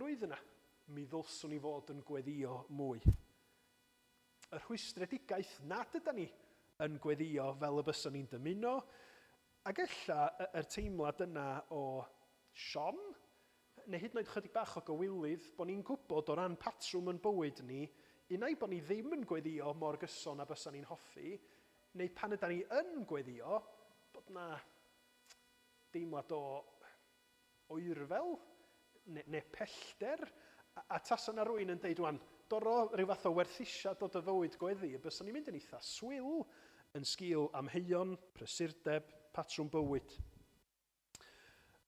euogrwydd yna, mi ddylswn i fod yn gweddïo mwy. Y rhwystredigaeth nad ydan ni yn gweddïo fel y bysan ni'n dymuno, ac ella yr teimlad yna o siom, neu hyd yn oed chydig bach o gywilydd, bod ni'n gwybod o ran patrwm yn bywyd ni, unai bod ni ddim yn gweddïo mor gyson â bysan ni'n hoffi, neu pan ydan ni yn gweddïo, bod 'na deimlad o oerfel, neu, neu pellter, a, a tasa 'na rywun yn deud 'wan, doro rhyw fath o werthusiad o dy fywyd gweddi, y bysan ni'n mynd yn eitha swil yn sgil amheuon, prysurdeb, patrwm bywyd.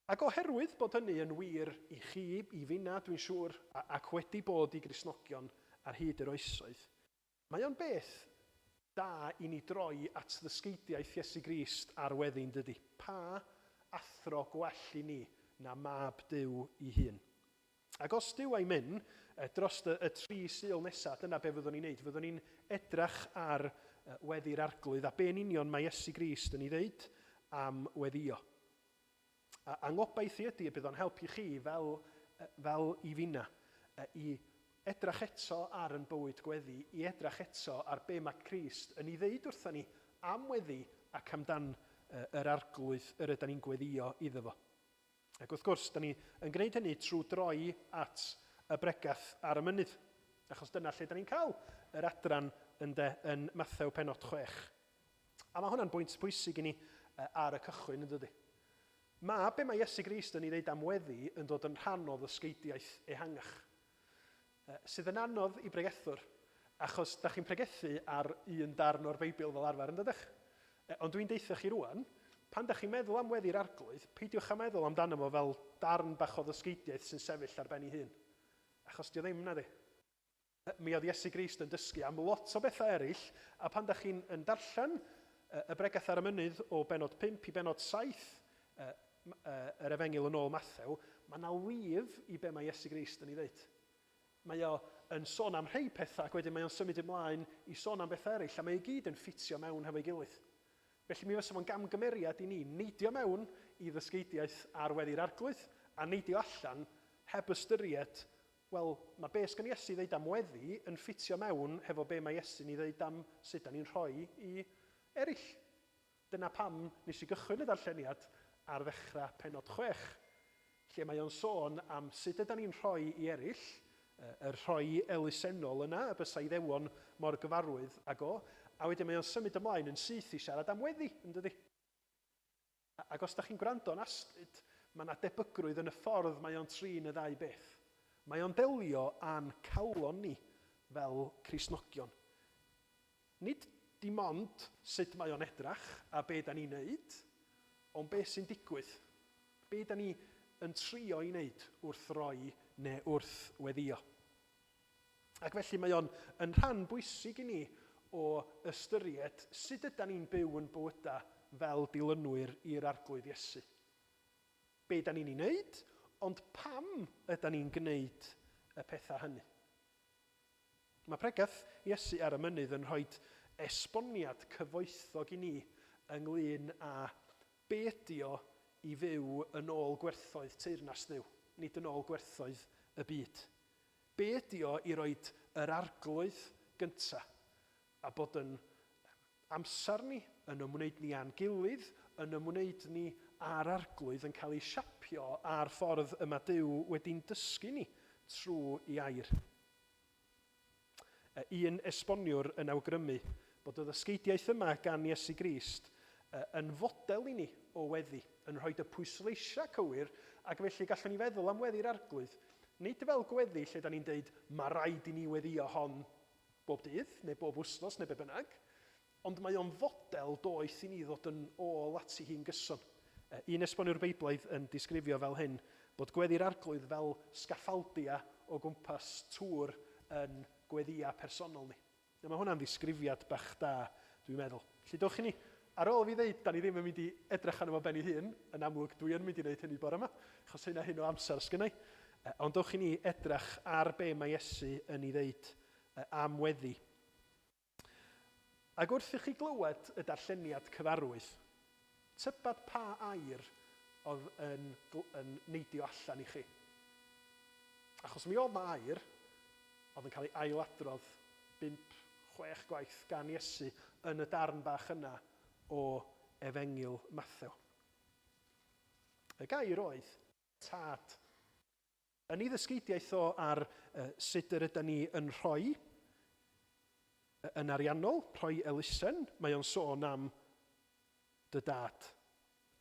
Ac oherwydd bod hynny yn wir i chi, i finna, dwi'n siŵr, ac wedi bod i Gristnogion ar hyd yr oesoedd, mae o'n beth da i ni droi at ddysgeidiaeth Iesu Grist ar weddi, yn dydi? Pa athro gwell i ni na Mab Duw ei hun? Ac os Duw a'i myn, dros y y tri Sul nesa, dyna be fyddwn ni'n neud, fyddwn ni'n edrach ar weddi'r Arglwydd a be yn union mae Iesu Grist yn ei ddeud am weddïo. A, a ngobaith i ydy y bydd o'n helpu chi fel, fel i finna, i edrach eto ar yn bywyd gweddi, i edrach eto ar be mae Crist yn ei ddeud wrtha ni am weddi ac amdan yr Arglwydd yr ydan ni'n gweddïo iddo fo. Ac wrth gwrs, da ni yn gwneud hynny trwy droi at y bregath ar y mynydd, achos dyna lle da ni'n cael yr adran ynde yn Mathew pennod 6. A mae hwnna'n bwynt pwysig i ni ar y cychwyn, yn dydy? Mae be mae Iesu Grist yn ei ddeud am weddi yn dod yn rhan o ddysgeidiaeth ehangach, sydd yn anodd i bregethwr, achos da chi'n pregethu ar un darn o'r Beibl fel arfer, yn dydych? Ond dwi'n deutha chi rwan, pan da chi'n meddwl am weddi'r Arglwydd, peidiwch â meddwl amdano fo fel darn bach o ddysgeidiaeth sy'n sefyll ar ben ei hun. Achos dio ddim, nadi? Mi oedd Iesu Grist yn dysgu am lot o bethau eraill, a pan da chi'n yn darllen y Bregath ar y Mynydd o bennod 5 i bennod 7 yr Efengyl yn ôl Mathew, mae 'na lif i be mae Iesu Grist yn ei ddeud. Mae o yn sôn am rhei pethau ac wedyn mae o'n symud ymlaen i sôn am bethau eraill, a mae i gyd yn ffitio mewn hefo'i gilydd. Felly mi fysa fo'n gamgymeriad i ni neidio mewn i ddysgeidiaeth ar Weddi'r Arglwydd a neidio allan heb ystyried Wel, mae be sgen Iesu i ddeud am weddi yn ffitio mewn hefo be mae Iesu'n ei ddeud am sut da ni'n rhoi i eraill. Dyna pam nes i gychwyn y darlleniad ar ddechrau pennod 6, lle mae o'n sôn am sut ydan ni'n rhoi i eraill, y rhoi elusennol yna y bysa Iddewon mor gyfarwydd ag o, a wedyn mae o'n symud ymlaen yn syth i siarad am weddi, yn dydi? Ac os da chi'n gwrando'n astud, mae 'na debygrwydd yn y ffordd mae o'n trin y ddau beth. Mae o'n delio â'n calon ni fel Cristnogion. Nid dim ond sut mae o'n edrach a be da ni'n neud, ond be sy'n digwydd. Be da ni yn trio i wneud wrth roi neu wrth weddïo. Ac felly mae o'n yn rhan bwysig i ni o ystyried sut ydan ni'n byw yn bywyda fel dilynwyr i'r Arglwydd Iesu. Be da ni'n ei wneud, ond pam ydan ni'n gwneud y pethau hynny? Mae pregeth Iesu ar y mynydd yn rhoi esboniad cyfoethog i ni ynglyn â be ydi o i fyw yn ôl gwerthoedd teyrnas Dduw, nid yn ôl gwerthoedd y byd. Be ydi o i roid yr Arglwydd gynta, a bod yn amser ni, yn ymwneud ni â'n gilydd, yn ymwneud ni â'r Arglwydd yn cael ei siapio â'r ffordd y mae Duw wedi'n dysgu ni trwy ei air. Un esboniwr yn awgrymu bod y ddysgeidiaeth yma gan Iesu Grist yn fodel i ni o weddi, yn rhoi y pwysleisiau cywir, ac felly gallwn ni feddwl am weddi'r Arglwydd, nid fel gweddi lle da ni'n deud 'ma raid i ni weddïo hon bob dydd, neu bob wythnos, neu be bynnag, ond mae o'n fodel doeth i ni ddod yn ôl ati hi'n gyson. Un esboniwr Beiblaidd yn disgrifio fel hyn, bod gweddi'r Arglwydd fel sgaffaldia o gwmpas tŵr yn gweddïau personol ni. Nawr mae hwnna'n ddisgrifiad bach da, dwi'n meddwl. Felly dowch i ni, ar ôl fi ddeud, da ni ddim yn mynd i edrych arno fo ben ei hun, yn amlwg dwi yn mynd i wneud hynny bore yma, achos hyn a hyn o amser sgynnai, ond dowch i ni edrych ar be mae Iesu yn ei ddeud am weddi. Ac wrth i chi glywed y darlleniad cyfarwydd, tybed pa air oedd yn, yn neidio allan i chi? Achos mi oedd 'na air oedd yn cael ei ailadrodd bump, chwech gwaith gan Iesu yn y darn bach yna o Efengyl Mathew. Y gair oedd Tad. Yn ei ddysgeidiaeth o ar sut yr ydan ni yn rhoi yn ariannol, rhoi elusen, mae o'n sôn am dy dad.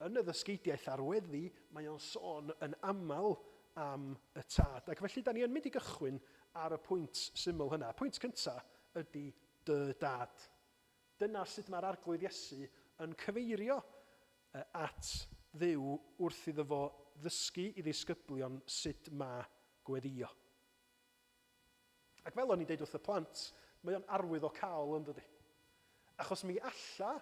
Yn y ddysgeidiaeth ar weddi, mae o'n sôn yn aml am y tad. Ac felly, da ni yn mynd i gychwyn ar y pwynt syml hynna. Pwynt cynta ydy dy dad. Dyna sut mae'r Arglwydd Iesu yn cyfeirio at Dduw wrth iddo fo ddysgu i ddisgyblion sut mae gweddïo. Ac fel o'n i'n deud wrth y plant, mae o'n arwyddocaol yn dydi? Achos mi alla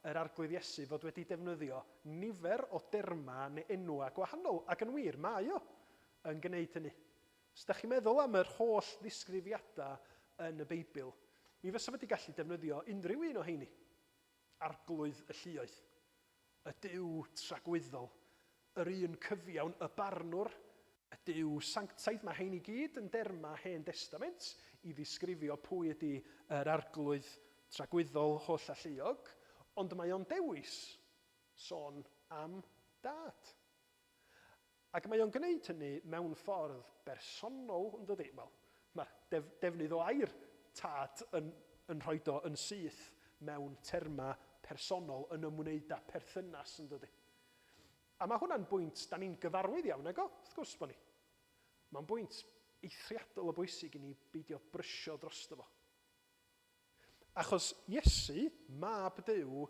yr Arglwydd Iesu fod wedi defnyddio nifer o dermau neu enwau gwahanol, ac yn wir, mae o yn gwneud hynny. Os dach chi'n meddwl am yr holl ddisgrifiadau yn y Beibl, mi fysa fo 'di gallu defnyddio unrhyw un o heini. Arglwydd y lluoedd, y Duw tragwyddol, yr un cyfiawn, y barnwr, y Duw sanctaidd, mae hein i gyd yn dermau Hen Destament i ddisgrifio pwy ydy yr Arglwydd tragwyddol hollalluog, ond mae o'n dewis sôn am Dad. Ac mae o'n gwneud hynny mewn ffordd bersonol, yn dydi? Wel, mae'r def, defnydd o air tad yn, yn rhoi o yn syth mewn termau personol yn ymwneud â perthynas, yn dydi? A mae hwnna'n bwynt da ni'n gyfarwydd iawn ag o, wrth gwrs bod ni. Mae'n bwynt eithriadol o bwysig i ni beidio brysio drosto fo. Achos Iesu, Mab Duw,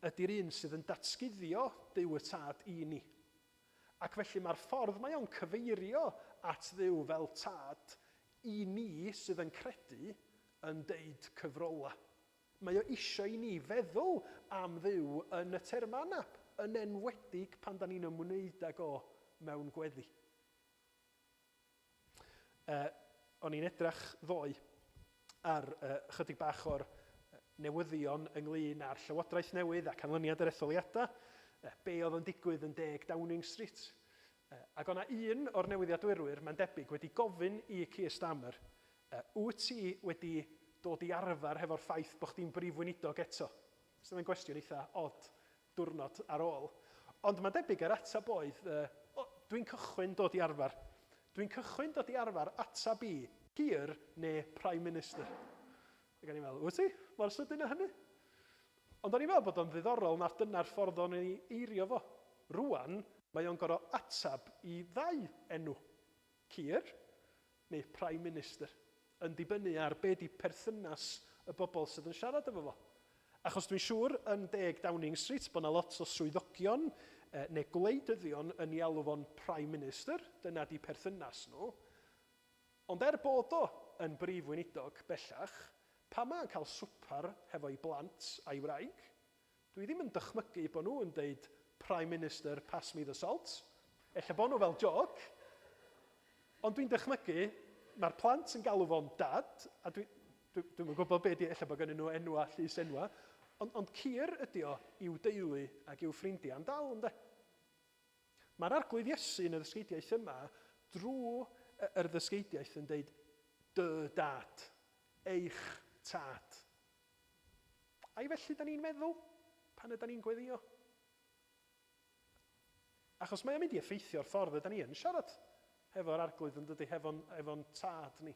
ydy'r un sydd yn datguddio Duw y Tad i ni. Ac felly mae'r ffordd mae o'n cyfeirio at Dduw fel Tad i ni sydd yn credu yn deud cyfrolau. Mae o isio i ni feddwl am Dduw yn y termau yna, yn enwedig pan da ni'n ymwneud ag o mewn gweddi. O'n i'n edrych ddoe ar chydig bach o'r newyddion ynglyn â'r llywodraeth newydd a canlyniad yr etholiadau, be oedd yn digwydd yn 10 Downing Street. Ac o'na un o'r newyddiadurwyr, mae'n debyg, wedi gofyn i Keir Starmer, wyt ti wedi dod i arfer hefo'r ffaith bod chdi'n brif weinidog eto? Sydd yn gwestiwn eitha od diwrnod ar ôl. Ond mae'n debyg yr ateb oedd, o, dwi'n cychwyn dod i arfer. Dwi'n cychwyn dod i arfer ateb i, Keir neu Prime Minister. Ac o'n i'n meddwl, wyt ti? Mor sydyn â hynny? Ond o'n i'n meddwl bod o'n ddiddorol na dyna'r ffordd o'n ei eirio fo. Rwan, mae o'n gorfod ateb i ddau enw. Keir neu Prime Minister, yn dibynnu ar be 'di perthynas y bobl sydd yn siarad efo fo. Achos dwi'n siŵr yn 10 Downing Street bod 'na lot o swyddogion neu gwleidyddion yn ei alw fo'n Prime Minister, dyna 'di perthynas nhw. Ond er bod o yn Brif Weinidog bellach, pan mae'n cael swpar hefo'i blant a'i wraig, Dwi ddim yn dychmygu bod nhw yn deud Prime Minister pass me the salt. Ella bod nhw fel jôc. Ond dwi'n dychmygu, mae'r plant yn galw fo'n dad, a dwi, dwi, dwi'm yn gwybod be di, ella bod gennyn nhw enwa, llys enwa, ond, ond Keir ydi o i'w deulu ac i'w ffrindiau am dal, ynde? Mae'r Arglwydd Iesu yn y ddysgeidiaeth yma, drwy yr ddysgeidiaeth yn deud, dy dad, eich tad. Ai felly da ni'n meddwl pan yda ni'n gweddïo? Achos mae o'n mynd i effeithio'r ffordd yda ni yn siarad hefo'r Arglwydd yn dydy, hefo'n efo tad ni.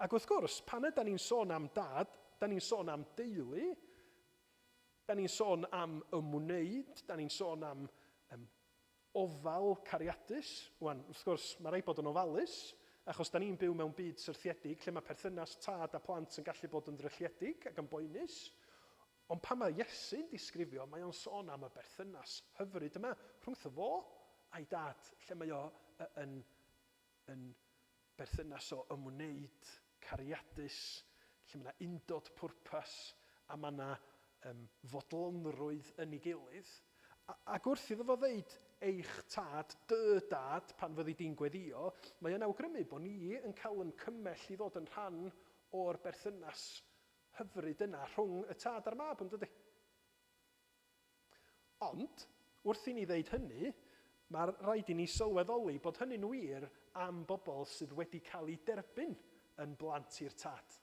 Ac wrth gwrs, pan yda ni'n sôn am dad, da ni'n sôn am deulu, da ni'n sôn am ymwneud, da ni'n sôn am um, Ofal cariadus. Wan, wrth gwrs, mae rhaid bod yn ofalus, achos da ni'n byw mewn byd syrthiedig lle mae perthynas tad a plant yn gallu bod yn ddrylliedig ac yn boenus. Ond pan mae Iesu'n disgrifio, mae o'n sôn am y berthynas hyfryd yma rhwngtho fo a'i dad, lle mae o yn, yn berthynas o ymwneud cariadus, lle mae yna undod pwrpas a mae yna um, fodlonrwydd yn ei gilydd. A, ac wrth iddo fo ddeud eich tad, dy dad, pan fyddi di'n gweddio, mae o'n awgrymu bod ni yn cael yn cymell i ddod yn rhan o'r berthynas hyfryd yna rhwng y tad a'r mab, yn dydy? Ond, wrth i ni ddeud hynny, mae rhaid i ni sylweddoli bod hynny'n wir am bobl sydd wedi cael eu derbyn yn blant i'r Tad.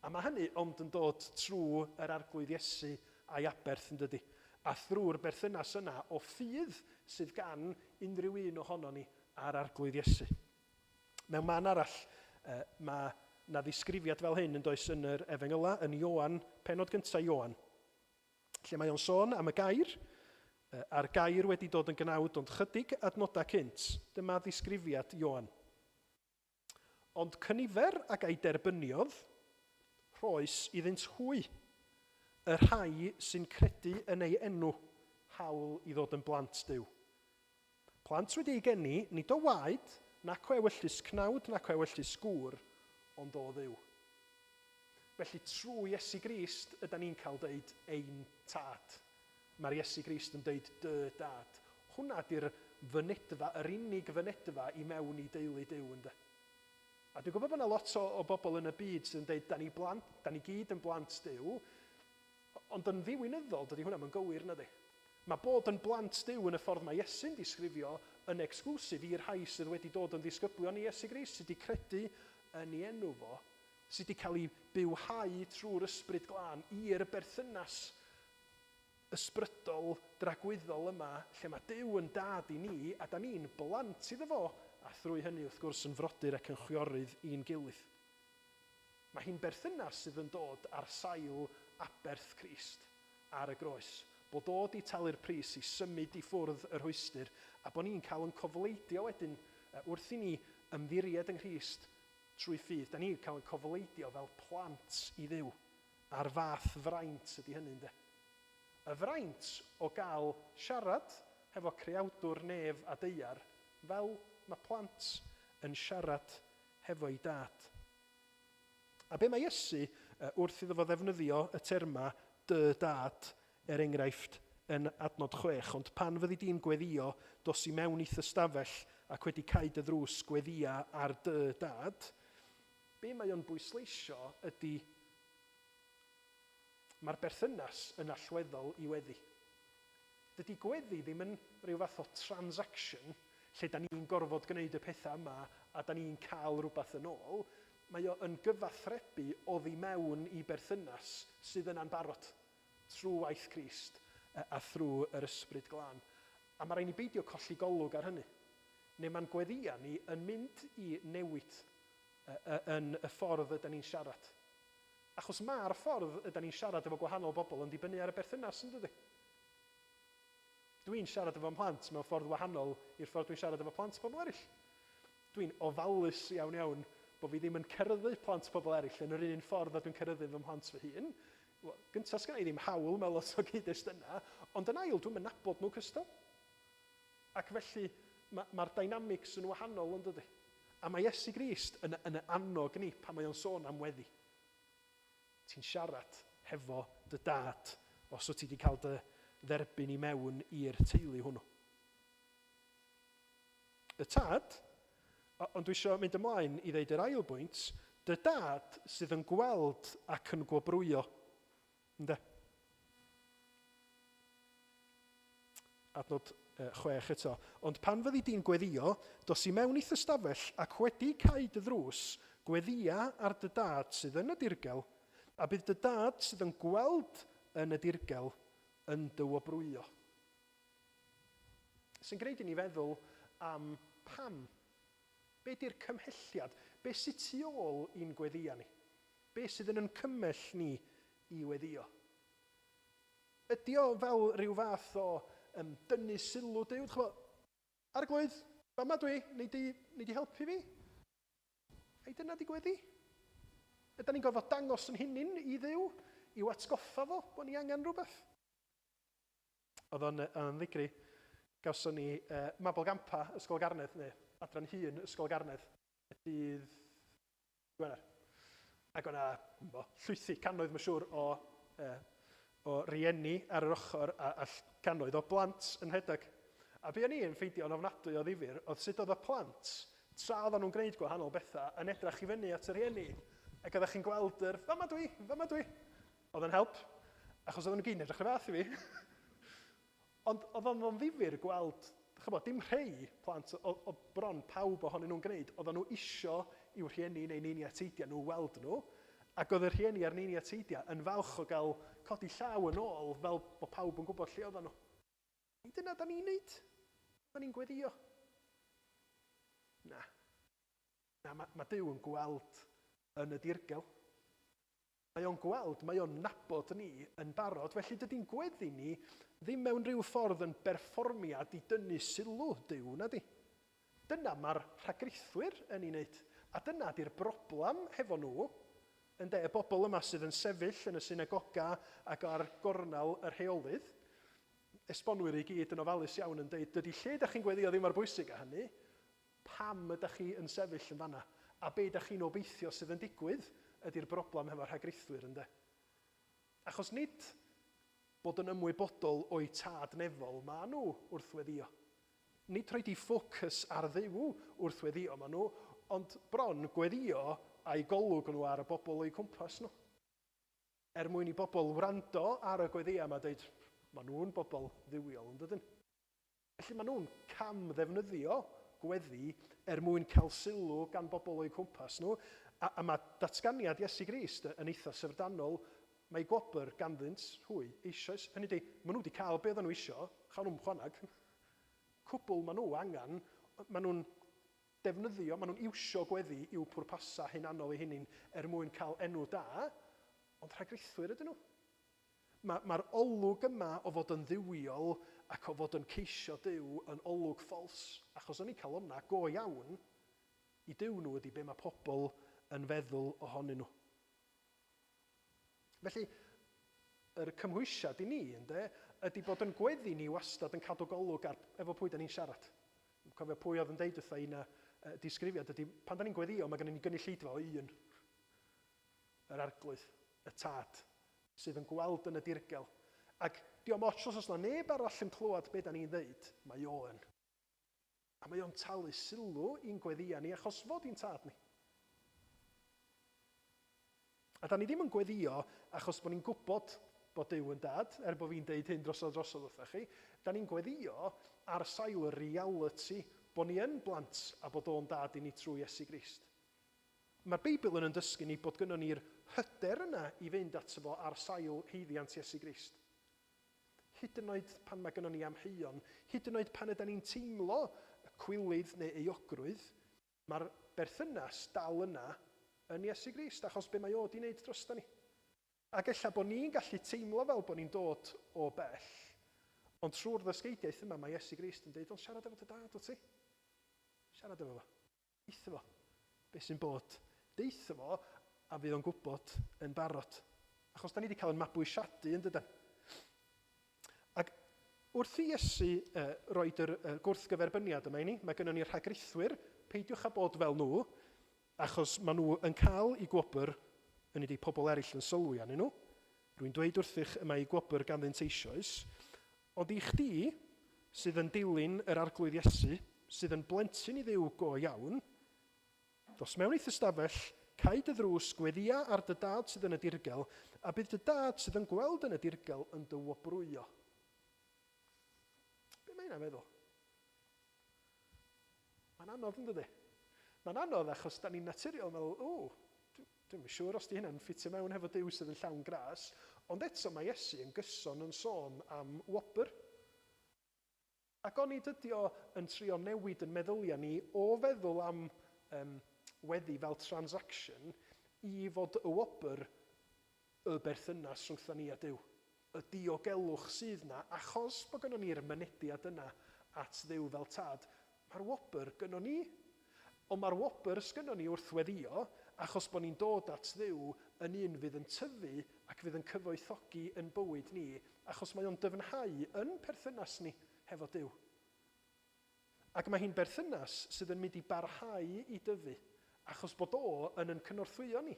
A mae hynny ond yn dod trwy yr Arglwydd Iesu a'i aberth, yn dydy? A thrwy'r berthynas yna o ffydd sydd gan unrhyw un ohonon ni â'r Arglwydd Iesu. Mewn man arall, mae 'na ddisgrifiad fel hyn, yn does, yn yr Efengylau, yn Ioan, pennod gyntaf Ioan, lle mae o'n sôn am y gair, a'r gair wedi dod yn gnawd ond chydig adnodau cynt. Dyma ddisgrifiad Ioan. Ond cynifer ag a'i derbyniodd, rhoes iddynt hwy, y rhai sy'n credu yn ei enw, hawl i ddod yn blant Duw. Plant wedi eu geni, nid o waed, nac o ewyllys cnawd, nac o ewyllys gŵr, ond o Dduw. Felly trwy Iesu Grist ydan ni'n cael deud ein Tad. Mae'r Iesu Grist yn deud dy Dad. Hwnna di'r fynedfa, yr unig fynedfa i mewn i deulu Duw ynde? A dwi'n gwybod bod yna lot o, o bobl yn y byd sydd yn deud da ni blant, da ni gyd yn blant Duw, ond yn ddiwinyddol dydy hwnna ddim yn gywir nadi? Mae bod yn blant Duw yn y ffordd mae Iesu'n disgrifio yn exclusive i'r rhai sydd wedi dod yn ddisgyblion i Iesu Grist, sydd wedi credu yn ei enw fo, sydd wedi cael eu bywhau trwy'r Ysbryd Glân i'r berthynas ysbrydol dragwyddol yma lle mae Duw yn dad i ni a da ni'n blant iddo fo a thrwy hynny wrth gwrs yn frodyr ac yn chwiorydd i'n gilydd. Mae hi'n berthynas sydd yn dod ar sail aberth Crist ar y groes, bod o 'di talu'r pris i symud i ffwrdd y rhwystr a bod ni'n cael yn cofleidio wedyn wrth i ni ymddiried yng Nghrist trwy ffydd, da ni'n cael yn cofleidio fel plant i Dduw. A'r fath fraint ydi hynny ynde? Y fraint o gael siarad hefo Creawdwr nef a daear fel mae plant yn siarad hefo'i dad. A be mae Iesu, wrth iddo fo ddefnyddio y termau dy dad, er enghraifft, yn adnod 6, ond pan fyddi di'n gweddïo, dos i mewn i'th ystafell ac wedi cau dy ddrws, gweddïa ar dy dad, be mae o'n bwysleisio ydy mae'r berthynas yn allweddol i weddi. Dydy gweddi ddim yn rhyw fath o transaction lle da ni'n gorfod gwneud y pethau yma a da ni'n cael rhywbeth yn ôl. Mae o yn gyfathrebu oddi mewn i berthynas sydd yna'n barod trwy waith Crist a thrwy yr Ysbryd Glân. A mae rhaid ni beidio colli golwg ar hynny. Neu mae'n gweddïau ni yn mynd i newid yn y ffordd ydan ni'n siarad. Achos mae'r ffordd ydan ni'n siarad efo gwahanol bobl yn dibynnu ar y berthynas, yn dydy? Dwi'n siarad efo mhlant mewn ffordd wahanol i'r ffordd dwi'n siarad efo plant pobl eraill. Dwi'n ofalus iawn iawn bod fi ddim yn ceryddu plant pobl eraill yn yr un ffordd a dwi'n ceryddu fy mhlant fy hun. Wel, gyntaf, sgynna i ddim hawl mewn lot o gyd-destunau, ond yn ail, dwi'm yn nabod nhw cystal. Ac felly, mae'r ma dynamics yn wahanol, yn dydy? A mae Iesu Grist yn, yn annog ni pan mae o'n sôn am weddi. Ti'n siarad hefo dy dad os wyt ti wedi cael dy dderbyn i mewn i'r teulu hwnnw. Y tad, ond dwi eisiau mynd ymlaen i ddeud yr ail bwynt, dy dad sydd yn gweld ac yn gwobrwyo. Ynde? Adnod 6 eto. Ond pan fyddi di'n gweddïo, dos i mewn i'th ystafell ac wedi cau dy ddrws, gweddïa ar dy dad sydd yn y dirgel, a bydd dy dad sydd yn gweld yn y dirgel yn dy wobrwyo. Sy'n gwneud i ni feddwl am pam. Be di'r cymhelliad? Be sydd tu ôl i'n gweddïa ni? Be sydd yn yn cymell ni i weddïo? Ydy o fel rhyw fath o um, dynnu sylw Duw? Ch'mo, Arglwydd, fama dwi, nei di, nei di helpu fi? Ai dyna di gweddi? Ydy ni'n gorfod dangos yn hunin i Dduw, i'w atgoffa fo bod ni angen rhywbeth? Oedd o'n, o'n ddigri. Gawson ni Mabolgampa, Ysgol Garnedd, neu adran hŷn Ysgol Garnedd, y dydd Gwener. Ac o'na, bo, llwythi, cannoedd mae'n siŵr, o, o rieni ar yr ochr a, a cannoedd o blant yn rhedeg. A be o'n i'n ffeindio'n ofnadwy o ddifyr oedd sut oedd y plant, tra oedden nhw'n gwneud gwahanol bethau, yn edrach i fyny at y rhieni. Ac oeddech chi'n gweld yr, fama dwi, fama dwi. Oedd yn help, achos oedden nhw gyd yn edrych y fath i fi. Ond oedd o'n ddifyr gweld, Chybod, dim rhei plant, o, o bron pawb ohonyn nhw'n gwneud, oedden nhw isio i'w rhieni neu neini a teidiau nhw weld nhw, ac oedd y rhieni a'r neini a teidiau yn falch o gael codi llaw yn ôl fel bod pawb yn gwybod lle oedden nhw. Nid dyna da ni'n neud. Da ni'n gweddio. Na. Na, mae, mae Duw yn gweld yn y dirgel. Mae o'n gweld, mae o'n nabod ni yn barod, felly dydy'n gweddi ni ddim mewn rhyw ffordd yn berfformiad i dynnu sylw Duw, na di? Dyna mae'r rhagrithwyr yn ei wneud, a dyna di'r broblem hefo nhw, ynde, y bobl yma sydd yn sefyll yn y synagoga ac ar gornel yr heolydd, esbonwyr i gyd yn ofalus iawn yn deud, dydy lle da chi'n gweddio ddim mor bwysig â hynny, Pam ydach chi yn sefyll yn fan'na? A be dach chi'n obeithio sydd yn digwydd ydi'r broblem hefo'r rhagrithwyr, ynde? Achos nid bod yn ymwybodol o'u tad nefol ma' nhw wrth weddïo. Nid rhoid eu ffocws ar Dduw wrth weddïo ma' nhw, ond bron gweddïo a'u golwg nhw ar y bobl o'u cwmpas nhw. Er mwyn i bobl wrando ar y gweddïau 'ma a deud, ma' nhw'n bobl dduwiol, yn dydyn? Felly maen nhw'n cam-ddefnyddio gweddi er mwyn cael sylw gan bobl o'u cwmpas nhw, a, a mae datganiad Iesu Grist yn eitha syfrdanol, mae gwobr ganddynt hwy eisoes. Hynny ydy, maen nhw wedi cael be oedden nhw isio, chawn nhw'm chwaneg. Cwbl maen nhw angen, maen nhw'n defnyddio, maen nhw'n iwsio gweddi i'w pwrpasau hunanol eu hunain er mwyn cael enw da, ond rhagrithwyr ydyn nhw. Mae, mae'r olwg yma o fod yn dduwiol ac o fod yn ceisio Duw yn olwg ffals, achos yn eu calonnau go iawn, i Duw nhw ydy be mae pobl yn feddwl ohonyn nhw. Felly, yr cymhwysiad i ni, ynde, ydy bod yn gweddi ni wastad yn cadw golwg ar efo pwy da ni'n siarad. Cofio pwy oedd yn deud wrtha i na disgrifiad ydy, pan da ni'n gweddio, mae gennym ni gynulleidfa o un. Yr Arglwydd, y Tad, sydd yn gweld yn y dirgel. Ac dio'm ots os oes 'na neb arall yn clywed be' 'dan ni'n ddeud, mae o yn. A mae o'n talu sylw i'n gweddïau ni achos fo 'di'n Tad ni. A 'dan ni ddim yn gweddïo achos bod ni'n gwybod bod Duw yn Dad, er bod fi'n deud hyn drosodd a drosodd wrthach chi. 'Dan ni'n gweddïo ar sail y realiti bod ni yn blant a bod o'n Dad i ni trwy Iesu Grist. Mae'r Beibl yn yn dysgu ni bod gynnon ni'r hyder yna i fynd ato fo ar sail haeddiant Iesu Grist. Hyd yn oed pan mae gynnon ni amheuon, hyd yn oed pan ydan ni'n teimlo y cwilydd neu euogrwydd, mae'r berthynas dal yna yn Iesu Grist, achos be mae o 'di wneud drosta ni. Ac ella bod ni'n gallu teimlo fel bod ni'n dod o bell, ond trwy'r ddysgeidiaeth yma mae Iesu Grist yn deud, wel siarad efo dy dad wyt ti? Siarad efo fo. Deutha fo be sy'n bod. Deutha fo a fydd o'n gwybod yn barod. Achos da ni wedi cael yn mabwysiadu yn dydan. Ac wrth i Iesu uh, roed yr uh, gwrthgyferbyniad yma i ni, mae gennym ni'r rhagrithwyr, peidiwch â bod fel nhw, achos maen nhw yn cael eu gwobr, yn ydi pobl eraill yn sylwi arnyn nhw. Rwy'n dweud wrthych y mae eu gwobr ganddynt eisoes. Ond i chdi, sydd yn dilyn yr Arglwydd Iesu, sydd yn blentyn i Dduw go iawn, dos mewn i'th ystafell, cau dy ddrws, gweddïa ar dy dad sydd yn y dirgel, a bydd dy dad sydd yn gweld yn y dirgel yn dy wobrwyo. Be mae hynna'n feddwl? Mae'n anodd yn dydy? Mae'n anodd achos da ni'n naturiol meddwl, o, dwi'm yn siŵr os di hynna'n ffitio mewn hefo Duw sydd yn llawn gras, ond eto mae Iesu yn gyson yn sôn am wobr. Ac onid ydy o yn trio newid yn meddyliau ni o feddwl am um, weddi fel transaction i fod y wobr y berthynas rhwngtha ni a Duw, y diogelwch sydd 'na achos bod gynnon ni'r mynediad yna at Dduw fel Tad, mae'r wobr gynnon ni. Ond mae'r wobr sgynnon ni wrth weddïo, achos bod ni'n dod at Dduw yn un fydd yn tyfu ac fydd yn cyfoethogi yn bywyd ni, achos mae o'n dyfnhau yn perthynas ni hefo Duw. Ac mae hi'n berthynas sydd yn mynd i barhau i dyfu, achos bod o yn yn cynorthwyo ni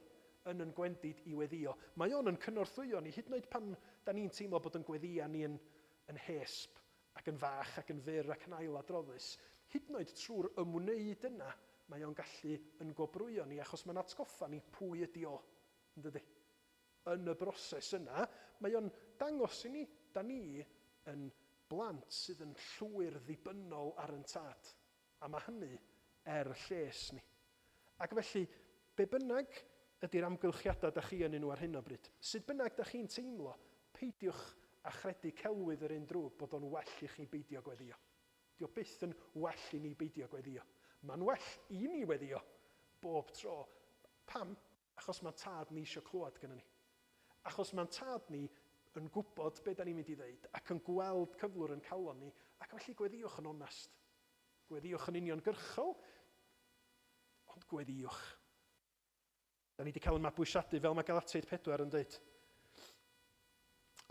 yn yn gwendid i weddïo. Mae o'n yn cynorthwyo ni, hyd yn oed pan da ni'n teimlo bod yn gweddïau ni yn yn hesb ac yn fach ac yn fyr ac yn ailadroddus. Hyd yn oed trwy'r ymwneud yna, mae o'n gallu yn gwobrwyo ni, achos mae'n atgoffa ni pwy ydi o, yn dydi? Yn y broses yna, mae o'n dangos i ni, da ni yn. Blant sydd yn llwyr ddibynnol ar yn tad, a mae hynny er lles ni. Ac felly, be bynnag ydy'r amgylchiadau da chi ynddyn nhw ar hyn o bryd, sut bynnag da chi'n teimlo, peidiwch â chredu celwydd yr un drwg bod o'n well i chi beidio gweddio. Dio byth yn well i ni beidio gweddio. Mae'n well i ni weddio bob tro. Pam? Achos mae'n tad ni eisiau clywed gynnon ni. Achos mae'n tad ni yn gwybod be da ni'n mynd i ddeud ac yn gweld cyflwr yn calon ni, ac felly gweddïwch yn onest. Gweddïwch yn uniongyrchol, ond gweddïwch. Da ni wedi cael ein mabwysiadu, fel mae Galatiaid 4 yn dweud.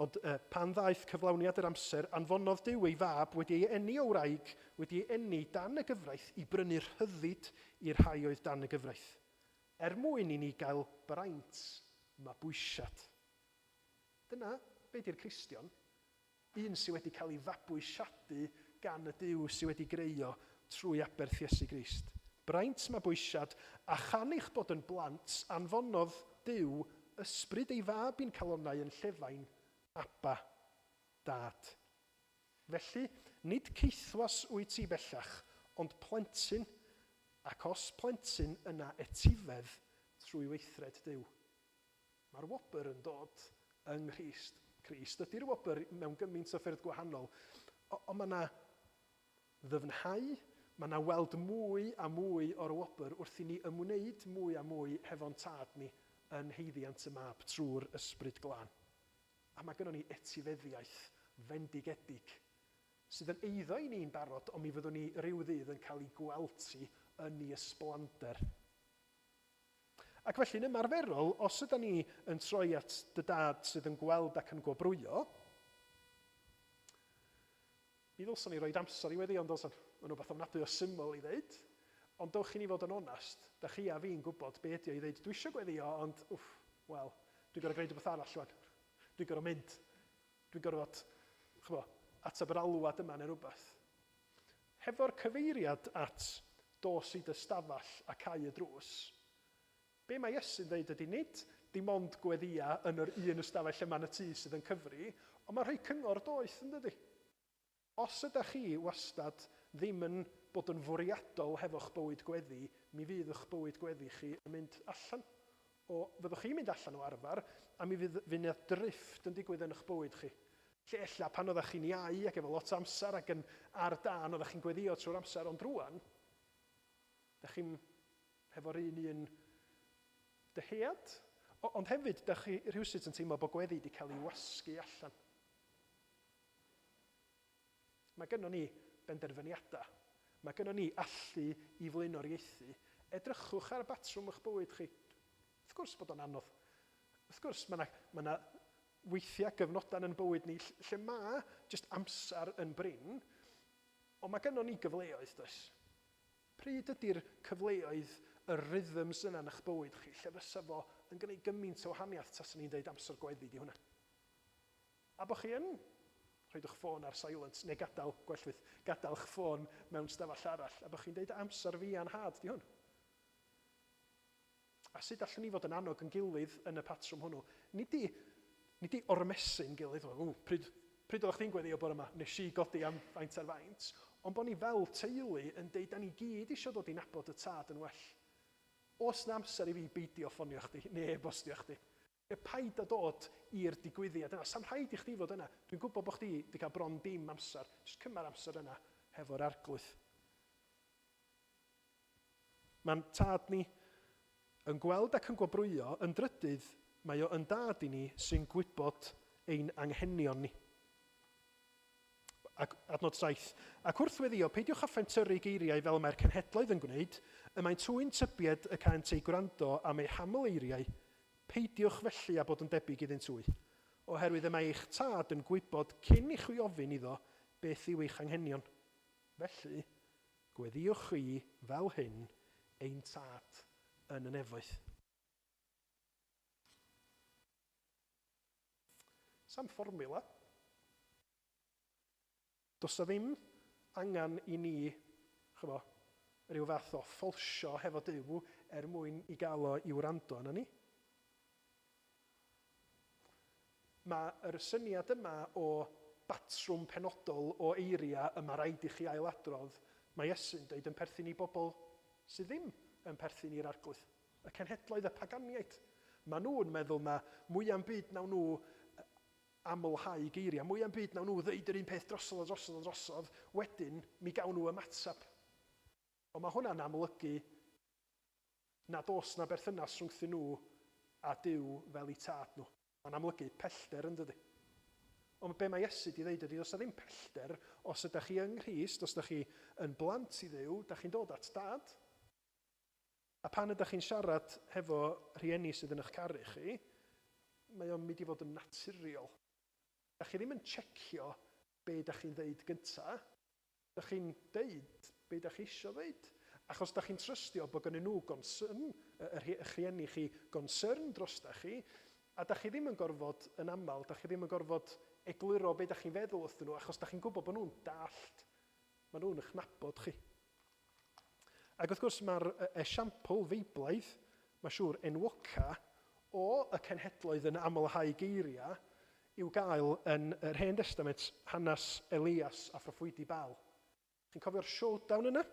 Ond pan ddaeth cyflawniad yr amser, anfonodd Duw ei fab wedi ei eni o wraig, wedi ei eni dan y gyfraith, i brynu rhyddid i'r rhai oedd dan y gyfraith, er mwyn i ni gael braint mabwysiad. Dyna be di'r Cristion, un sydd wedi cael ei fabwysiadu gan y Duw sydd wedi greu o trwy aberth Iesu Grist. Braint mabwysiad, a chan eich bod yn blant, anfonodd Duw ysbryd ei fab i'n calonnau yn llefain, Abba, Dad. Felly, nid caethwas wyt ti bellach, ond plentyn, ac os plentyn, yna etifedd trwy weithred Duw. Mae'r wobr yn dod yng Nghrist. Crist ydy'r wobr mewn gymaint o ffyrdd gwahanol, ond mae yna ddyfnhau, mae yna weld mwy a mwy o'r wobr wrth i ni ymwneud mwy a mwy hefo'n tad ni yn haeddiant y mab trwy'r Ysbryd Glân. A mae gynnon ni etifeddiaeth fendigedig sydd yn eiddo i ni'n barod, ond mi fyddwn ni ryw ddydd yn cael ei gweld hi yn ei ysblander. Ac felly'n ymarferol, os ydan ni yn troi at dy dad sydd yn gweld ac yn gwobrwyo, mi ddylsan ni roid amser i weddïo, yn dylsan? Mae'n rhywbeth ofnadwy o syml i ddeud, ond dowch i ni fod yn onest, da chi a fi'n gwybod be ydi o i ddeud, dwi eisiau gweddio, ond, wff, wel, dwi'n gorfod gwneud rhywbeth arall rwan. Dwi'n gorfod mynd. Dwi'n gorfod, ch'mo, ateb yr alwad yma neu rhywbeth. Hefo'r cyfeiriad at dos i dy stafell a cau y drws, be mae Iesu'n ddeud ydy nid dim ond gweddïa yn yr un ystafell yma yn y tŷ sydd yn cyfri, ond mae'n rhoi cyngor doeth, yn dydy? Os ydach chi wastad ddim yn bod yn fwriadol hefo'ch bywyd gweddi, mi fydd y'ch bywyd gweddi chi yn mynd allan o, fyddwch chi'n mynd allan o arfer, a mi fydd, fydd 'na drifft yn digwydd yn y'ch bywyd chi. Lle ella pan oeddech chi'n iau ac efo lot o amser ac yn ar dân oeddech chi'n gweddïo trwy'r amser, ond rŵan, dach chi'm hefo'r un un dyhead. Ond hefyd, dach chi rhywsut yn teimlo bod gweddi wedi cael ei wasgu allan. Mae gynnon ni benderfyniadau. Mae gynnon ni allu i flaenoriaethu. Edrychwch ar batrwm eich bywyd chi. Wrth gwrs bod o'n anodd. Wrth gwrs, mae 'na, mae 'na weithiau gyfnodau yn ein bywyd ni lle mae jyst amser yn brin, ond mae gynnon ni gyfleoedd, does? Pryd ydy'r cyfleoedd, y rhythms yna yn eich bywyd chi, lle fysa fo yn gwneud gymaint o wahaniaeth taswn i'n deud amser gweddi di hwnna? A bod chi yn rhoid eich ffôn ar silent, neu gadael, gwell fyth, gadael eich ffôn mewn stafell arall, a bod chi'n deud amser fi a'n nhad di hwn. A sut allwn ni fod yn annog yn gilydd yn y patrwm hwnnw? Nid i, nid i ormesu'n gilydd, ww, pryd, pryd oeddech chdi'n gweddio bore yma? Nes i godi am faint ar faint. Ond bod ni fel teulu yn deud, da ni gyd eisiau dod i nabod y tad yn well. Oes 'na amser i fi beidio ffonio chdi neu e-bostio chdi? Neu paid â dod i'r digwyddiad yna. Sa'm rhaid i chdi fod yna. Dwi'n gwybod bod chdi 'di cael bron dim amser. Jyst cymer amser yna hefo'r Arglwydd. Mae'n tad ni yn gweld ac yn gwobrwyo, yn drydydd, mae o yn dad i ni sy'n gwybod ein anghenion ni. Ac adnod 7. Ac wrth weddïo, peidiwch â phentyrru geiriau fel y mae'r cenhedloedd yn gwneud, y mae'n twyn tybied y caent eu gwrando am eu haml eiriau, peidiwch felly â bod yn debyg iddynt hwy, oherwydd y mae eich tad yn gwybod cyn i chwi ofyn iddo beth yw eich anghenion. Felly, gweddïwch chwi fel hyn, Ein Tad yn y nefoedd. Sa'm fformiwla. Does 'na ddim angen i ni, ch'mo', ryw fath o ffolsio hefo Duw er mwyn i gael o i wrando arnon ni. Mae'r syniad yma o batrwm penodol o eiriau y mae rhaid i chi ailadrodd, mae Iesu'n dweud yn perthyn i bobl sydd ddim yn perthyn i'r Arglwydd. Y cenhedloedd, y paganiaid. Maen nhw'n meddwl na mwya'm byd nawn nhw amlhau geiriau, mwya'm byd nawn nhw ddeud yr un peth drosodd a drosodd a drosodd, wedyn mi gawn nhw ymateb. Ond mae hwnna'n amlygu nad oes 'na berthynas rhwngthyn nhw a Duw fel eu tad nhw. Mae'n amlygu pellter, yn dydy? Ond be mae Iesu 'di ddeud ydy, does 'na ddim pellter os ydych chi yng Nghrist, os ydych chi yn blant i Dduw, dach chi'n dod at Dad. A pan ydych chi'n siarad hefo rhieni sydd yn eich caru chi, mae o'n mynd i fod yn naturiol. Dach chi ddim yn checio be dach chi'n ddeud gynta, dach chi'n deud be dach chi isio ddeud, achos dach chi'n trystio bod gynnyn nhw gonsyrn, eich rhieni chi gonsyrn drostach chi, a dach chi ddim yn gorfod, yn aml, dach chi ddim yn gorfod egluro be dach chi'n feddwl wrthyn nhw, achos dach chi'n gwybod bod nhw'n dallt, maen nhw'n eich nabod chi. Ac wrth gwrs mae'r esiampl Feiblaidd, mae'n siŵr, enwoca o y cenhedloedd yn amlhau geiriau i'w gael yn yr Hen Destament, hanes Elias a phroffwydi Baal. Chi'n cofio'r showdown yna?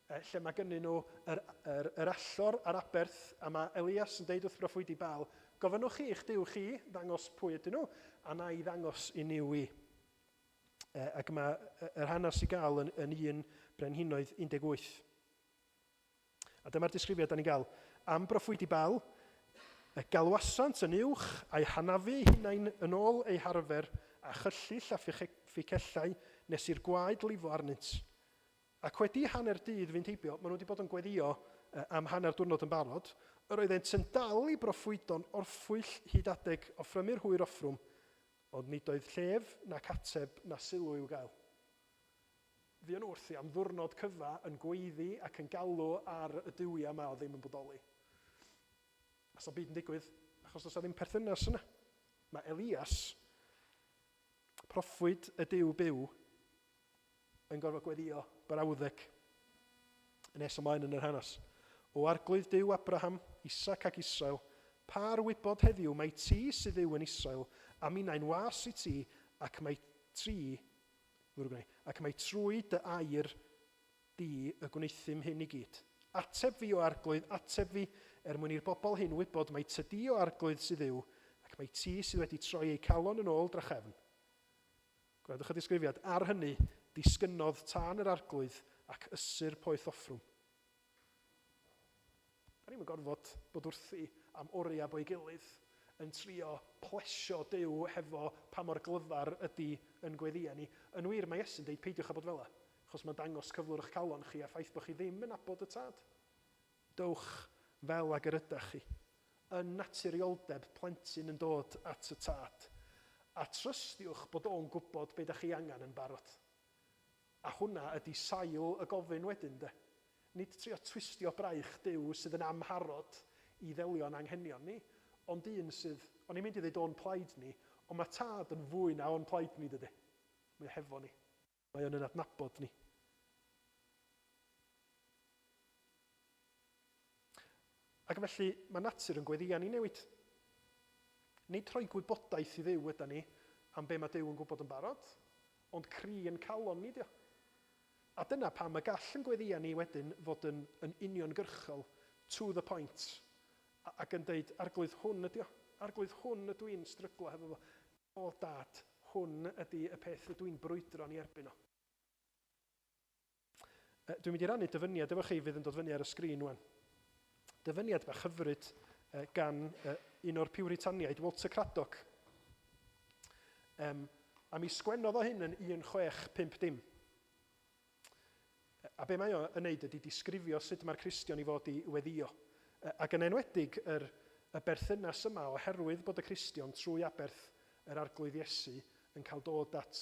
Lle mae gynnyn nhw yr, yr, yr allor a'r aberth, a mae Elias yn deud wrth broffwydi Baal, gofynnwch chi i'ch Duw chi ddangos pwy ydyn nhw, a na i ddangos i Nuw i. Ac mae yr hanes i gael yn, yn 1 Brenhinoedd 18. A dyma'r disgrifiad da ni'n gael. Am broffwydi Baal, y galwasant yn uwch a'i hanafu eu hunain yn ôl eu harfer a chyllyll a fficellau nes i'r gwaed lifo arnynt. Ac wedi hanner dydd fynd heibio, maen nhw wedi bod yn gweddïo am hanner diwrnod yn barod, yr oeddent yn dal i broffwydo'n orffwyll hyd adeg offrymu'r hwyr offrwm, Ond nid oedd llef nac ateb na sylw i'w gael. Fuon nhw wrthi am ddiwrnod cyfa yn gweiddi ac yn galw ar y duwiau 'ma oedd ddim yn bodoli. A sa'm byd yn digwydd, achos does 'na ddim perthynas yna. Mae Elias, proffwyd y Duw byw, yn gorfod gweddïo brawddeg yn nes ymlaen yn yr hanes. O Arglwydd Duw Abraham, Isaac ac Israel, pa'r wybod heddiw mai ti sydd Dduw yn Israel, a minnau'n was i ti, ac mai tri, ddrwg i, ac mai trwy dy air di y gwneuthum hyn i gyd. Ateb fi, O Arglwydd, ateb fi, er mwyn i'r bobl hyn wybod mai tydi, O Arglwydd, sydd Dduw, ac mai ti sydd wedi troi eu calon yn ôl drachefn. Gwrandwch y disgrifiad, Ar hynny, disgynnodd tân yr Arglwydd ac ysu'r poeth offrwm. Da ni'm yn gorfod bod wrthi am oriau bo'i gilydd yn trio plesio Duw hefo pa mor glyfar ydy yn gweddïau ni. Yn wir, mae Iesu'n deud peidiwch â bod fela, achos mae'n dangos cyflwr eich calon chi a'r ffaith bod chi ddim yn nabod y Tad. Dowch fel ag yr ydach chi. Yn naturioldeb plentyn yn dod at y tad. A trystiwch bod o'n gwybod be dach chi angen yn barod. A hwnna ydi sail y gofyn wedyn de. Nid trio twistio braich Duw sydd yn amharod i ddelio â'n anghenion ni, ond un sydd, o'n i'n mynd i ddeud o'n plaid ni, ond mae tad yn fwy na o'n plaid ni dydy. Mae o hefo ni. Mae o'n yn adnabod ni. Ac felly mae natur yn gweddïau ni newid. Nid rhoi gwybodaeth i Dduw yda ni am be mae Duw yn gwybod yn barod, ond cri yn calon ni dio. A dyna pam y gall yn gweddïau ni wedyn fod yn, yn uniongyrchol, to the point, ac yn deud, Arglwydd, hwn ydi o. Arglwydd, hwn ydw i'n stryglo hefo fo. O, Dad, hwn ydi y peth ydw i'n brwydro yn ei erbyn o. Dwi'n mynd i rannu dyfyniad efo chi fydd yn dod fyny ar y sgrin wan. Dyfyniad bach hyfryd gan un o'r Piwritaniaid, Walter Craddock. Um, a mi sgwennodd o hyn yn 1650. A be mae o yn neud ydy disgrifio sut mae'r Cristion i fod i weddio. Ac yn enwedig yr, y berthynas yma oherwydd bod y Cristion trwy aberth yr Arglwydd Iesu yn cael dod at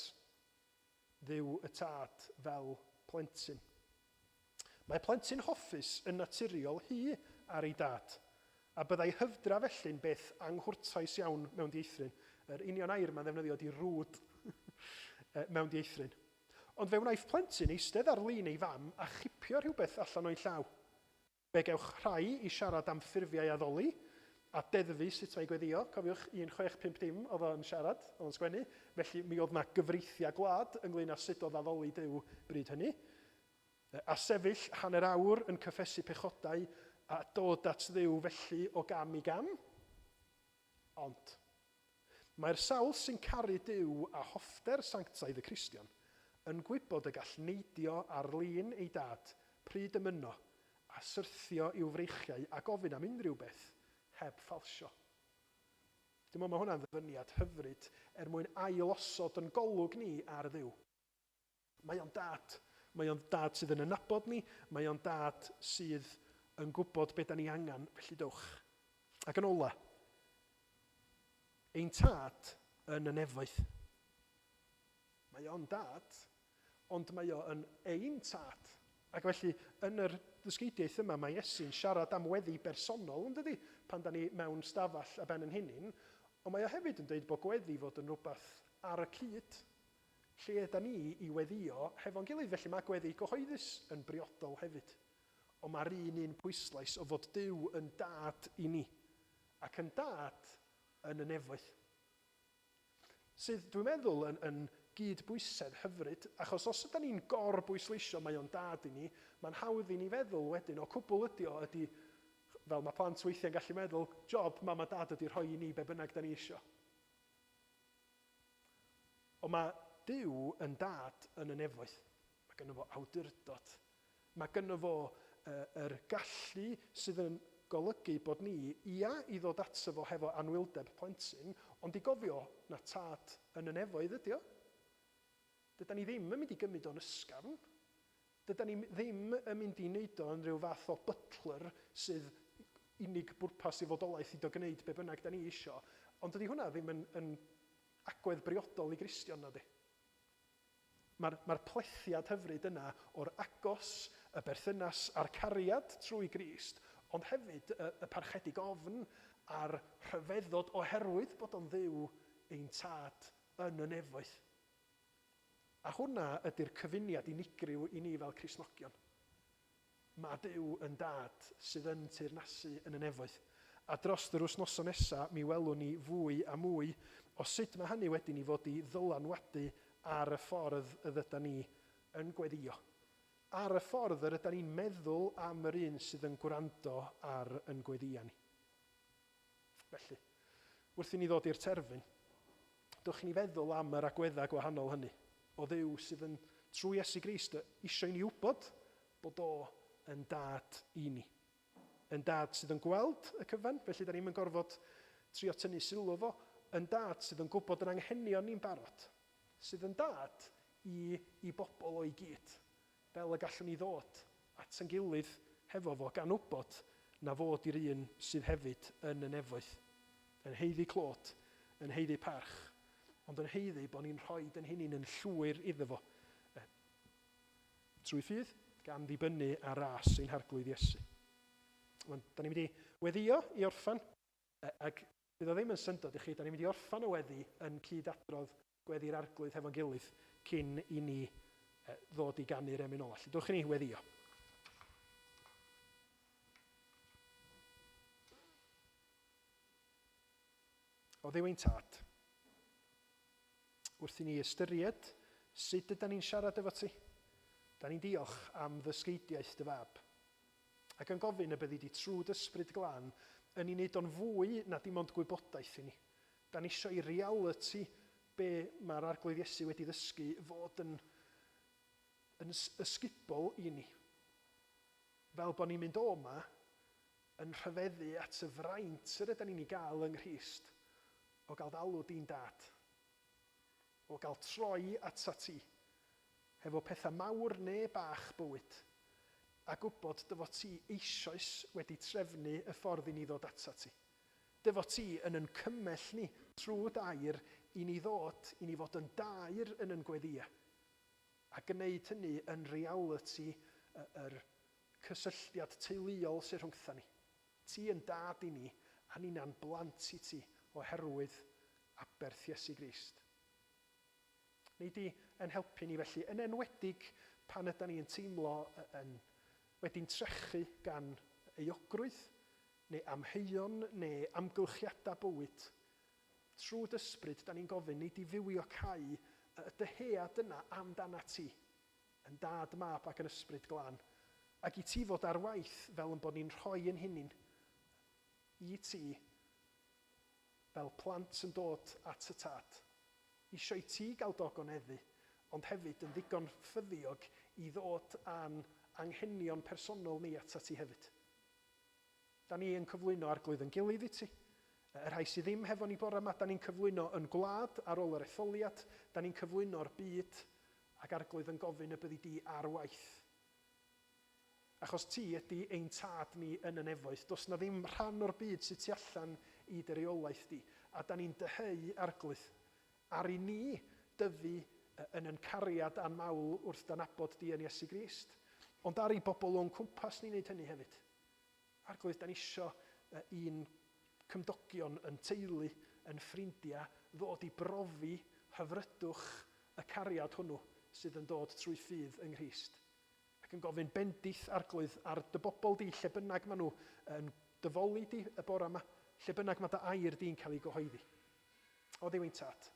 Dduw y Tad fel plentyn. Mae plentyn hoffus yn naturiol hu ar ei dad, a byddai hyfdra felly'n beth anghwrtais iawn mewn dieithryn. Yr union air mae'n ddefnyddio ydy rude mewn dieithryn. Ond fe wnaiff plentyn eistedd ar lin ei fam a chipio rhywbeth allan o'i llaw. Fe gewch rhai i siarad am ffurfiau addoli, a deddfu sut mae gweddio. Cofiwch, 1650 oedd o'n siarad, oedd o'n sgwennu. Felly mi oedd 'na gyfreithiau gwlad ynglyn â sut oedd addoli Duw bryd hynny. A sefyll hanner awr yn cyffesu pechodau a dod at Dduw felly o gam i gam. Ond, mae'r sawl sy'n caru Duw a hoffter sanctaidd y Cristion yn gwybod y gall neidio ar lin ei dad pryd y mynno a syrthio i'w freichiau a gofyn am unrhyw beth heb ffalsio. Dwi'n meddwl mae hwnna'n ddyfyniad hyfryd er mwyn ail-osod yn golwg ni ar Dduw. Mae o'n dad. Mae o'n dad sydd yn ynabod ni, mae o'n dad sydd yn gwybod be da ni angen, felly dowch. Ac yn ola, ein tad yn y nefoedd. Mae o'n dad, ond mae o yn ein tad. Ac felly, yn yr ddysgeidiaeth yma, mae Iesu'n siarad am weddi bersonol, yn dydy, pan da ni mewn stafell a ben yn hunin, ond mae o hefyd yn dweud bod gweddi fod yn rhywbeth ar y cyd, lle yda ni i weddïo hefo'n gilydd. Felly mae gweddi gyhoeddus yn briodol hefyd. Ond mae'r un un pwyslais o fod Duw yn dad i ni, ac yn dad yn y nefoedd. Sydd, dwi'n meddwl, yn, yn gyd-bwysedd hyfryd, achos os yda ni'n gor-bwysleisio mae o'n dad i ni, mae'n hawdd i ni feddwl wedyn, o cwbl ydi o, ydi, fel mae plant weithiau'n gallu meddwl, job mam a dad ydi rhoi i ni be bynnag da ni isio. Ond mae Duw yn dad yn y nefoedd. Mae gynno fo awdurdod. Mae gynno fo yr gallu sydd yn golygu bod ni, ia, i ddod ato fo hefo anwyldeb plentyn, ond i gofio na tad yn y nefoedd ydi o. Dydan ni ddim yn mynd i gymryd o'n ysgafn. Dydan ni ddim yn mynd i wneud o yn rhyw fath o butler sydd unig bwrpas i fodolaeth i do gwneud be bynnag da ni isio. Ond dydy hwnna ddim yn, yn agwedd briodol i Gristion, nadi? Mae'r mae plethiad hyfryd yna o'r agos, y berthynas a'r cariad trwy Grist, ond hefyd y, y parchedig ofn a'r rhyfeddod oherwydd bod o'n Dduw ein tad yn y nefoedd. A hwnna ydy'r cyfuniad unigryw i ni fel Cristnogion. Mae Duw yn Dad sydd yn teyrnasu yn y nefoedd. A dros yr wythnosau nesaf mi welwn ni fwy a mwy o sut mae hynny wedyn i fod i ddylanwadu ar y ffordd yr ydan ni yn gweddïo. Ar y ffordd yr ydan ni'n meddwl am yr un sydd yn gwrando ar yn gweddïau ni. Felly, wrth i ni ddod i'r terfyn, dewch i ni feddwl am yr agweddau gwahanol hynny o Dduw sydd yn, trwy Iesu Grist, eisiau i ni wybod bod o yn dad i ni. Yn dad sydd yn gweld y cyfan, felly da ni'm yn gorfod trio tynnu sylw fo, yn dad sydd yn gwybod yn anghenion ni'n barod, sydd yn dad i, i bobl o'i gyd, fel y gallwn ni ddod at ein gilydd hefo fo, gan wybod na fod i'r un sydd hefyd yn y nefoedd, yn haeddu clod, yn haeddu parch, ond yn haeddu bod ni'n rhoi yn hunain yn llwyr iddo fo, trwy ffydd, gan ddibynnu ar ras ein Harglwydd Iesu. Wan, da ni'n mynd i weddio i orffan, ac bydd o ddim yn syndod i chi, da ni'n mynd i orffan y weddi yn cyd-adrodd gweddi'r Arglwydd hefo'n gilydd cyn i ni ddod i ganu'r emyn ola. Felly, dwch i ni weddio. O Dduw ein Tad, wrth i ni ystyried sut yda ni'n siarad efo ti, da ni'n diolch am ddysgeidiaeth dy fab, ac yn gofyn y byddi di trwy d'Ysbryd Glân yn ei wneud o'n fwy na dim ond gwybodaeth i ni. Da ni isio i realiti be mae'r Arglwydd Iesu wedi ddysgu fod yn, yn ysgubol i ni. Fel bod ni'n mynd o 'ma yn rhyfeddu at y fraint yr ydan ni'n ei gael yng Nghrist o gael d'alw di'n dad, o gael troi atat ti hefo pethau mawr neu bach bywyd, a gwybod dy fod ti eisoes wedi trefnu y ffordd i ni ddod atat ti. Dy fod ti yn yn cymell ni trwy d'air i ni ddod, i ni fod yn daer yn yn gweddïau, a gwneud hynny yn realiti yr cysylltiad teuluol sydd rhwngtha ni. Ti yn dad i ni, a ninna'n blant i ti oherwydd aberth Iesu Grist. Nei di yn helpu ni felly, yn enwedig pan ydan ni yn teimlo yn wedi'n trechu gan euogrwydd, neu amheuon neu amgylchiadau bywyd, trwy d'Ysbryd, da ni'n gofyn, nei di fywiocáu y dyhead yna amdanat ti, yn Dad, Mab ac yn Ysbryd Glân, ac i ti fod ar waith fel yn bod ni'n rhoi yn hunin i ti fel plant yn dod at y Tad, isio i ti gael dy ogoneddu, ond hefyd yn ddigon ffyddiog i ddod â'n anghenion personol ni atat ti hefyd. Da ni yn cyflwyno Arglwydd yn gilydd i ti. Y rhai sydd ddim hefo ni bore yma, da ni'n cyflwyno yn gwlad ar ôl yr etholiad, da ni'n cyflwyno'r byd, ac Arglwydd yn gofyn y byddi di ar waith. Achos ti ydy ein Tad ni yn y nefoedd. Does 'na ddim rhan o'r byd sydd tu allan i dy reolaeth di. A da ni'n dyheu, Arglwydd, ar i ni dyfu yn yn cariad a'n mawl wrth d'anabod di yn Iesu Grist. Ond ar i bobl o'n cwmpas ni wneud hynny hefyd. Arglwydd, da ni isio i'n cymdogion, yn teulu, yn ffrindiau, ddod i brofi hyfrydwch y cariad hwnnw sydd yn dod trwy ffydd yng Nghrist. Ac yn gofyn bendith, Arglwydd, ar dy bobl di, lle bynnag maen nhw yn dy foli di y bore yma, lle bynnag mae dy air di'n cael ei gyhoeddi. O Dduw ein Tad,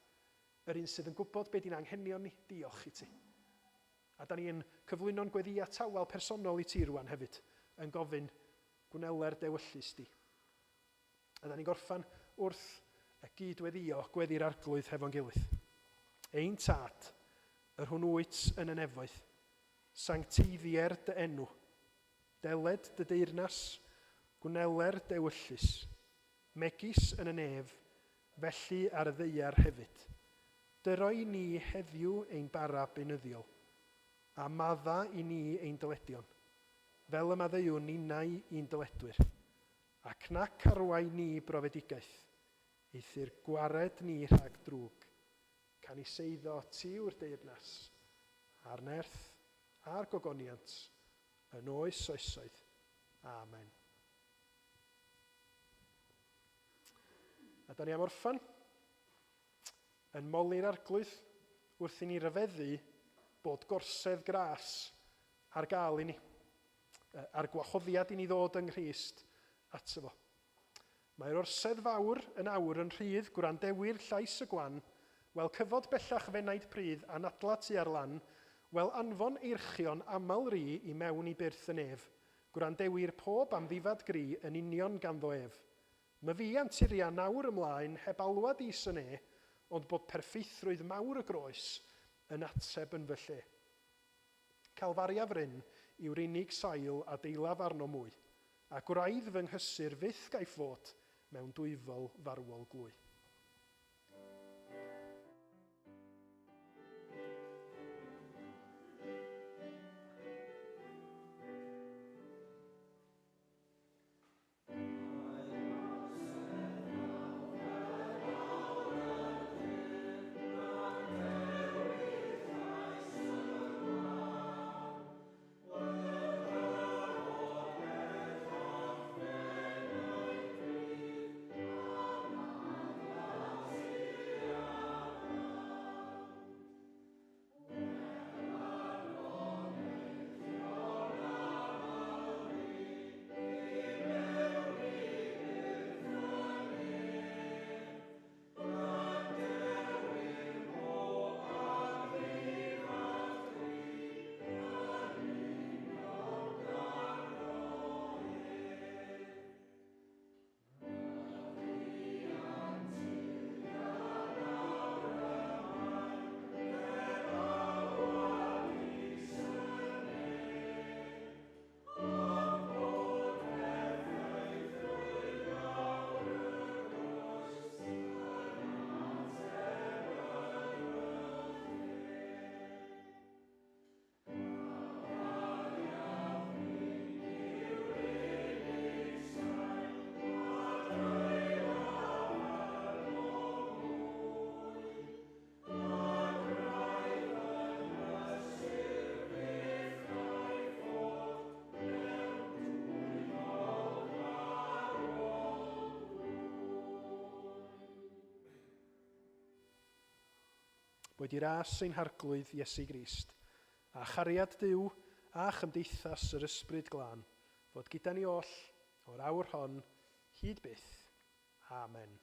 yr un sydd yn gwybod be di'n anghenion ni, diolch i ti. A da ni yn cyflwyno'n gweddïau tawel personol i ti rwan hefyd, yn gofyn, gwneler d'ewyllys di. A da ni'n gorffan wrth y gyd-weddïo gweddi'r Arglwydd hefo'n gilydd. Ein Tad, yr hwn wyt yn y nefoedd, sancteiddier dy enw, deled dy deyrnas, gwneler d'ewyllys, megis yn y nef, felly ar y ddaear hefyd. Dyro i ni heddiw ein bara beunyddiol, a madda i ni ein dyledion, fel y maddeuwn ninnau i'n dyledwyr. Ac nac arwain ni brofedigaeth, eithr gwared ni rhag drwg. Canys eiddo ti yw'r deyrnas, a'r nerth, a'r gogoniant, yn oes oesoedd. Amen. A da ni am orffan yn moli'r Arglwydd wrth i ni ryfeddu bod gorsedd gras ar gael i ni. a'r gwahoddiad i ni ddod yng Nghrist ato fo. Mae'r orsedd fawr yn awr yn rhydd, gwrandewir llais y gwan, wel cyfod bellach f'enaid prudd anadla tua'r lan, wel anfon eirchion aml ri i mewn i byrth y nef, gwrandewir pob amddifad gri yn union ganddo ef. Myfi anturia nawr ymlaen heb alwad is y ne, ond bod perffeithrwydd mawr y groes yn ateb yn fy lle. Calfaria fryn yw'r unig sail a deilaf arno mwy, a gwraidd fy nghysur fyth gaiff fod mewn dwyfol farwol glwy. Boed i ras ein Harglwydd Iesu Grist, a chariad Duw, a chymdeithas yr Ysbryd Glân, fod gyda ni oll, o'r awr hon hyd byth. Amen.